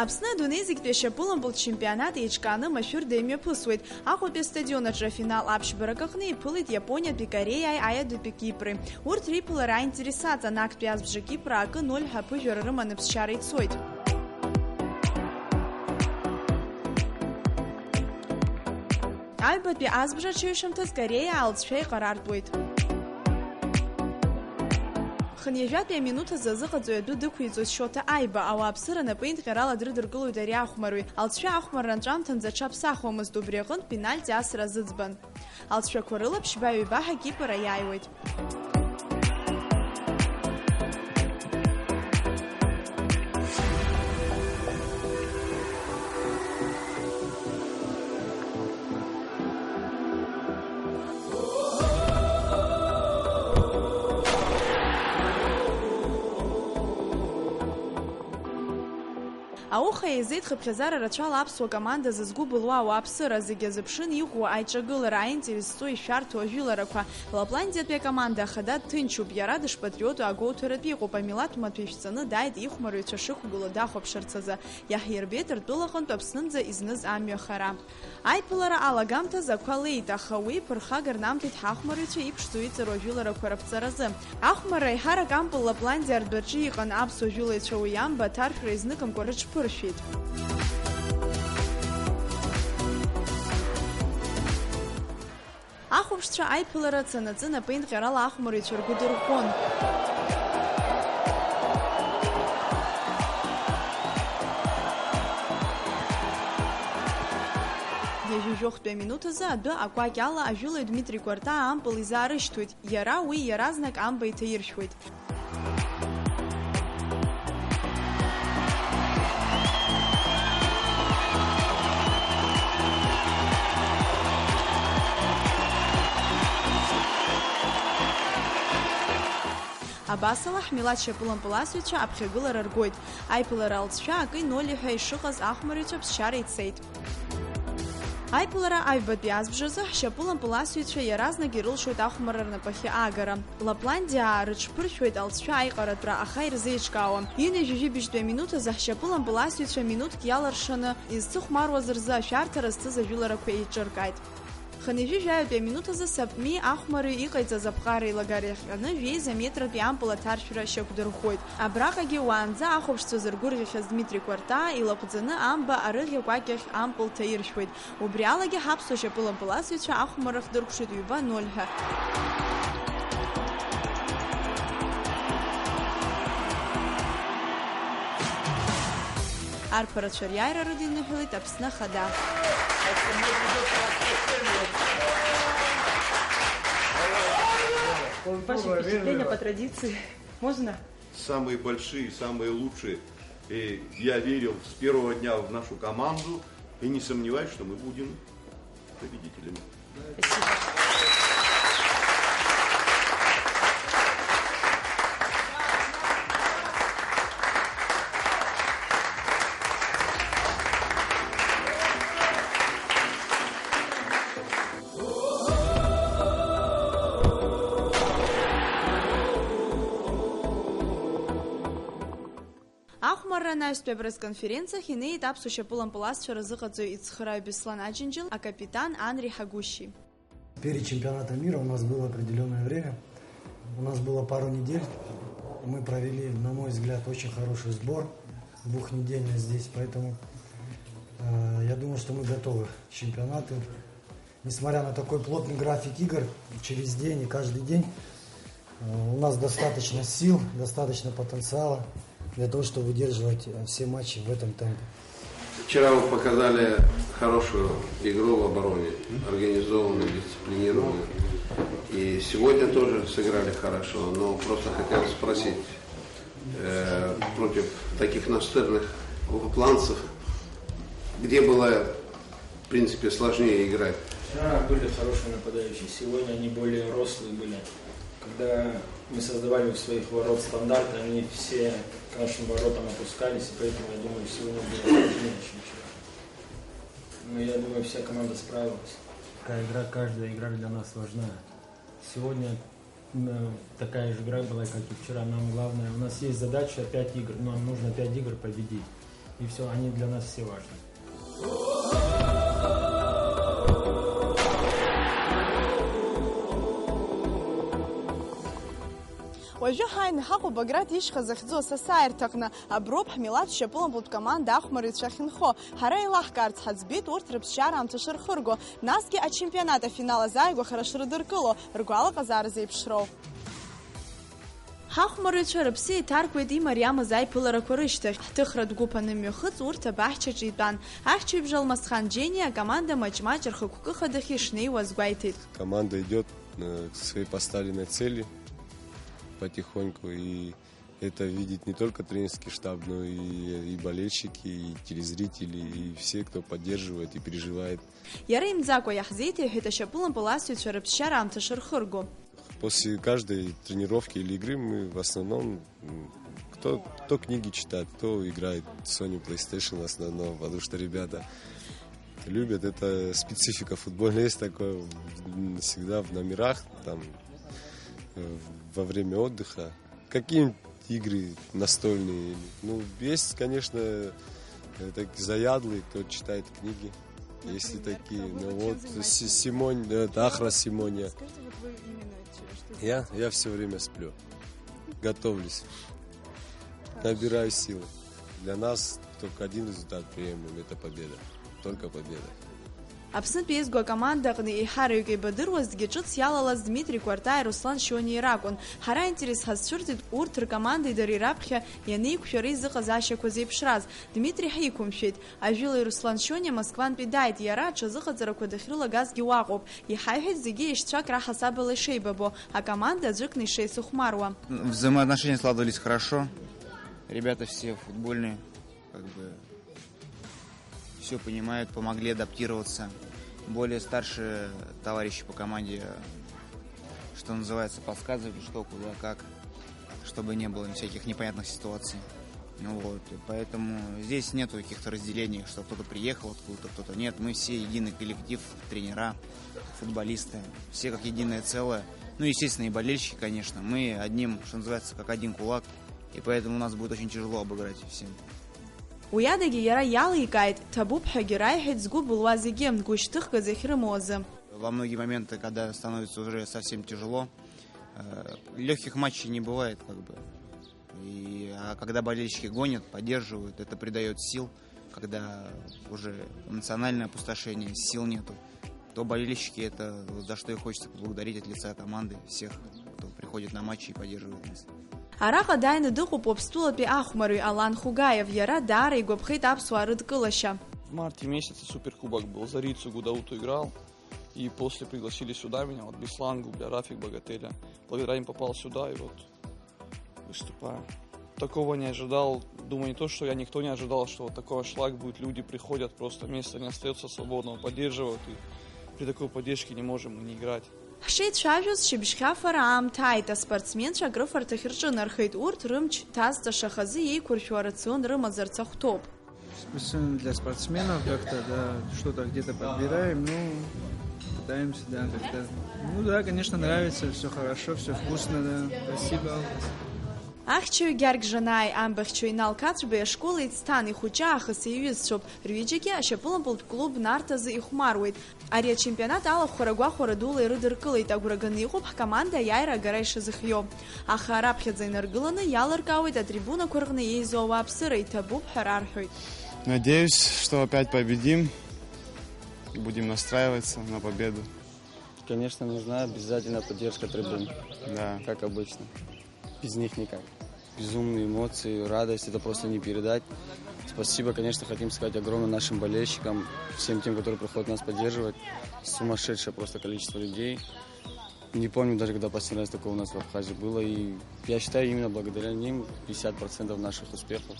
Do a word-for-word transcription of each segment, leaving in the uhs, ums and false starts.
Аԥсны адунеи зегьтәи ашьапылампылтә чемпионат еиҿкааны машәырда имҩаԥысуеит. Аҟәатәи астадион аҿы афинал аԥшьбарак аҟны иԥылеит Иапониатәи Кореиааи Аиадатәи Кипри. Урҭ реиԥылара аинтерес аҵан, актәи азбжак Кипр акы ноль ҳәа аԥыжәара рыманы ԥсшьара ицоит. Аҩбатәи азбжа аҽеиҩшамҭаз Кореиаа лҵшәа иҟарартәуеит. Хынҩажәатәи аминуҭ азы азыҟаҵаҩ адәы дықәиҵоит Шьоҭа Аиба, ауааԥсыра напеинҟьарала дрыдыркылоит ари ахәмарҩы. Алҵшәа ахәмарра анҵәамҭанӡа аҽаԥсахуамызт, убри аҟынтә пенальти асра азыӡбан. Алҵшәақәа рыла ԥшьба-ҩба ҳәа Кипр аиааиуеит. Ауха еизеит хыԥхьаӡара рацәала аԥсуа команда зызгәыбылуа ауааԥсыра, зегьы азыԥшын иӷәӷәоу аиҿагылара, аинтерес зҵоу ишәарҭоу ажәыларақәа. Лапландиатәи акоманда ахада дҭынчуп, иара дышпатриоту агәоуҭаратә иҟоуп, амилаҭ маҭәа ишәҵаны дааит ихәмарҩцәа шықәгылоу дахәаԥшырц азы. Иаҳирбеит ртәылаҟынтә Аԥснынӡа изныз амҩа хара. Аиԥылара алагамҭаз ақәа леит, аха уи ԥырхага рнамҭеит ҳахәмарыҩцәа иԥшӡоу иҵару ажәыларақәа раԥҵаразы. Ахәмарра аиҳарак ампыл Лапландиа ардәаҿы иҟан, аԥсуа жәылаҩцәа уи амба аҭаршәра изныкымкәа рыҽԥыршәеит. Ахәаԥшцәа аиԥылара цанаҵы напеинҟьарала ахәмарыҩцәа ргәы дырӷәӷәон. Ҩажәи жәохәтәи аминуҭ азы адәы акәакь ала ажәылаҩ Дмитри Кәарта ампыл изаарышьҭуеит, иара уи иаразнак амба иҭаиршәуеит. Абасала, ҳмилаҭ шьапылампыласҩцәа аԥхьагылара ргоит. Аиԥылара алҵшәа акы ноль ҳәа ишыҟаз ахәмарыҩцәа ԥсшьара ицеит. Аиԥылара аҩбатәи азбжазы ҳшьапылампыласҩцәа иаразнак ирылшоит ахәмарра рнапахьы аагара. Лапландиаа рыҽԥыршәоит алҵшәа аиҟаратәра, аха ирзеиҿкаауам. Ҩынҩажәи жәибжьтәи аминуҭ азы ҳшьапылампыласҩцәа минуҭк иалыршаны, изцыхәмаруаз рзы ашәарҭара зцыз ажәыларақәа еиҿыркааит. Хынҩажәи жәаҩатәи аминуҭ азы Сапми ахәмарҩы иҟаиҵаз аԥҟара еилагара иахҟьаны жәеиза метратәи ампыл аҭаршәра шьақәдырӷәӷәоит. Абраҟагьы уаанӡа ахәаԥшцәа зыргәырӷьахьаз Дмитри Кәарта илаҟәӡаны амба арыӷьа кәакьахь ампыл ҭаиршәуеит. Убри алагьы ҳаԥсуа шьапылампыласҩцәа ахәмарра хдыркәшеит ҩба ноль ҳәа. Арԥарацәа риааира рыдиныҳәалеит Аԥсны Ахада. Ваши впечатления по традиции? Можно? Самые большие, самые лучшие. И я верил с первого дня в нашу команду и не сомневаюсь, что мы будем победителями. Спасибо. Ахәмарра анаҩстәи апресс-конференциахь инеит аԥсуа шьапылампыласцәа рзыҟаҵаҩ ицхырааҩ Беслан Аџьынџьал, акапитан Анри Ҳагәышьи. Перед чемпионатом мира у нас было определённое время. У нас было пару недель. Мы провели, на мой взгляд, очень хороший сбор двухнедельный здесь. Поэтому, э, я думаю, что мы готовы к чемпионату. Несмотря на такой плотный график игр, через день и каждый день, э, у нас достаточно сил, достаточно потенциала для того, чтобы выдерживать, э, все матчи в этом темпе. Вчера вы показали хорошую игру в обороне, организованную, дисциплинированную. И сегодня тоже сыграли хорошо, но просто хотел спросить, э, против таких настырных лапландцев, где было, в принципе, сложнее играть? Вчера были хорошие нападающие, сегодня они более рослые были. Когда мы создавали у своих ворот стандарты, они все к нашим воротам опускались, и поэтому, я думаю, сегодня было сложнее, чем вчера. Но я думаю, вся команда справилась. Такая игра, каждая игра для нас важна. Сегодня, м, такая же игра была, как и вчера. Нам главное, у нас есть задача пять игр, нам нужно пять игр победить. И всё, они для нас все важны. Уажәы ҳааины ҳаҟоуп Баграт ишьха захьӡу асасааирҭаҟны. Аброуп ҳмилаҭ шьапылампылтә команда ахәмарыҩцәа ахьынхо. Ҳара еилаҳкаарц ҳаӡбеит урҭ рыԥсшьара аамҭа шырхырго, насгьы ачемпионат афинал азааигәахара шрыдыркыло, ргәалаҟазаара зеиԥшроу. Ҳахәмарыҩцәа рыԥсы еиҭаркуеит имариамыз аиԥыларақәа рышьҭахь. Ҳҭыхратә гәыԥ анымҩахыҵ, урҭ абаҳчаҿы итәан. Ахьчаҩыбжа Алмасхан Џьениа акоманда маҷ-маҷ рхықәкы хадахь ишнеиуаз гәеиҭеит. Команда идёт, э, к своей поставленной цели потихоньку, и это видит не только тренерский штаб, но и, и болельщики, и телезрители, и все, кто поддерживает и переживает. Иара имӡакәа иаҳзеиҭеиҳәеит ашьапылампыл асыҩцәа рыԥсшьара аамҭа шырхырго. После каждой тренировки или игры мы в основном, м, кто, кто книги читает, кто играет в Sony PlayStation в основном, потому что ребята любят, это специфика футбольная есть такое, м, всегда в номерах, там, э, во время отдыха. Какие игры настольные? Ну, есть, конечно, э, так, заядлые, кто читает книги. Есть и такие, ну вот, Си- Симонь, э, это Ахра Симонья. Скажите, вот вы именно ч- что Я, я все время сплю. Готовлюсь. Набираю силы. Для нас только один результат приемлем, это победа. Только победа. Аԥснытәи еизго акоманда аҟны еиҳараҩык еибадыруазгьы, ҿыц иалалаз Дмитри Кәартаи Руслан Шьониеи ракәын. Ҳара аинтерес ҳазцәырҵит урҭ ркомандеи дареи раԥхьа ианеиқәшәара изыҟаз ашьақәа зеиԥшраз. Дмитри ҳиқәымшәеит. Ажәылаҩ Руслан Шьониа Москвантәи дааит, иара аҽазыҟаҵарақәа дахьрылагазгьы уаҟоуп. Иҳаиҳәеит зегьы еишьцәак раҳасабала ишеибабо, акоманда аӡәыкны ишеицыхәмаруа. Взаимоотношения складывались хорошо. Ребята все футбольные, как бы все понимают, помогли адаптироваться. Более старшие товарищи по команде, что называется, подсказывали, что, куда, как, чтобы не было всяких непонятных ситуаций. Ну вот, и поэтому здесь нету каких-то разделений, что кто-то приехал откуда-то, кто-то нет. Мы все единый коллектив, тренера, футболисты, все как единое целое. Ну, естественно, и болельщики, конечно. Мы одним, что называется, как один кулак. И поэтому нас будет очень тяжело обыграть всем. Уи адагьы иара иаликааит, ҭабуп ҳәагьы раиҳәеит згәы былуа зегьы, гәышьҭыхгас иахьрымоу азы. Во многие моменты, когда становится уже совсем тяжело, э, лёгких матчей не бывает, как бы. И, а когда болельщики гонят, поддерживают, это придаёт сил. Когда уже эмоциональное опустошение, сил нету, то болельщики — это вот за что и хочется поблагодарить от лица команды всех, кто приходит на матчи и поддерживает нас. Араҟа дааины дыҟоуп Уаԥстәылатәи ахәмарҩы Алан Хугаев, иара даара игәаԥхеит аԥсуаа рыдкылашьа. В марте месяце суперкубок был, за Рицу Гудауту играл, и после пригласили сюда меня, вот Беслан Губля, Рафик Богателя. Благодаря им попал сюда, и вот выступаю. Такого не ожидал. Думаю, не то, что я, никто не ожидал, что вот такой аншлаг будет. Люди приходят, просто места не остаётся свободного, поддерживают. И при такой поддержке не можем мы не играть. Ҳшеицәажәоз, шьыбжьхьафара аамҭа ааит, аспортсменцәа акрыфарҭахь рҿынархеит, урҭ рымч ҭазҵаша хазы иеиқәыршәо арацион рымазарц ахәҭоуп. Специально для спортсменов как-то, да, что-то где-то подбираем, ну, пытаемся, да, как-то. Ну да, конечно, нравится, всё хорошо, всё вкусно, да. Спасибо. Ахьчаҩ Гьаргь Жанааи амбахьчаҩ Инал Қацәбеи ашкол еицҭан, ихәыҷы аахыс иҩызцәоуп. Рҩыџьагьы ашьапылампылтә клуб Нарҭазы ихәмаруеит. Ари ачемпионат алахәхара гәахәара дула ирыдыркылеит, агәра ганы иҟоуп ҳкоманда аиааира агара ишазыхиоу. Аха раԥхьаӡа инаргыланы иалыркаауеит атрибунақәа рҟны еизо ауааԥсыра, иҭабуп ҳәа рарҳәоит. Надеюсь, что опять победим. Будем настраиваться на победу. Конечно, нужна обязательно поддержка трибун. Да. Как обычно. Без них никак. Безумные эмоции, радость, это просто не передать. Спасибо, конечно, хотим сказать огромное нашим болельщикам, всем тем, которые приходят нас поддерживать. Сумасшедшее просто количество людей. Не помню даже, когда последний раз такое у нас в Абхазии было. И я считаю, именно благодаря ним пятьдесят процентов наших успехов.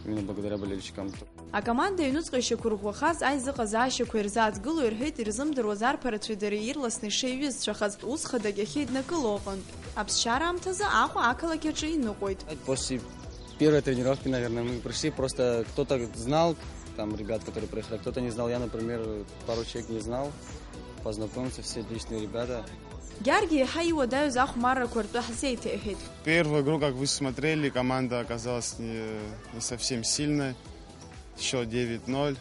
Именно благодаря болельщикам. Акоманда аҩнуҵҟа ишьақәырӷәӷәахаз аизыҟазаашьақәа ирзааҭгыло ирҳәеит ирзымдыруаз арԥарацәеи дареи ирласны ишеиҩызцәахаз, ус хадагь ахьеиднакыло аҟынтә. Аԥсшьара аамҭазы Аҟәа ақалақь аҿы иныҟәоит. После первой тренировки, наверное, мы пришли, просто кто-то знал, там, ребят, которые проехали, кто-то не знал. Я, например, пару человек не знал, познакомился, все отличные ребята. Гьаргь еиҳа иуадаҩыз ахәмаррақәа ртәы ҳзеиҭеиҳәеит. Первую игру, как вы смотрели, команда оказалась не, не совсем сильной. Счет девять ноль.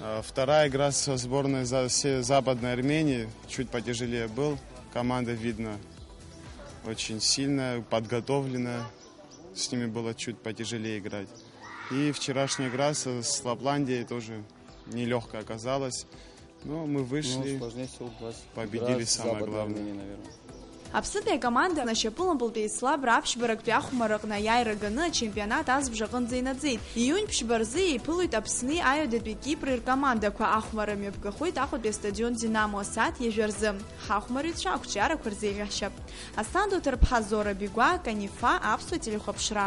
А, вторая игра со сборной за-, се-, Западной Армении. Чуть потяжелее был. Команда, видно, очень сильная, подготовленная. С ними было чуть потяжелее играть. И вчерашняя игра со, с Лапландией тоже нелегкая оказалась. Но мы вышли, ну, сложнее всего была победили, игра с самое Западной главное. Арменией, наверное. Аԥснытәи акоманда ашьапылампылтәи еицлабра аԥшьбарактәи ахәмарра аҟны аиааира ганы ачемпионат азбжа аҟынӡа инаӡеит. Ииунь ԥшьба рзы еиԥылоит Аԥсни аҩадатәи Кипри ркомандақәа. Ахәмарра мҩаԥгахоит Аҟәатәи астадион Динамо асааҭ ҩажәа рзы. Ҳахәмарыҩцәа ақәҿиарақәа рзеиӷьаҳшьап. Асҭанда Ҭарԥҳа, Зора Бигәаа, Канифа, Аԥсуа телехәаԥшра.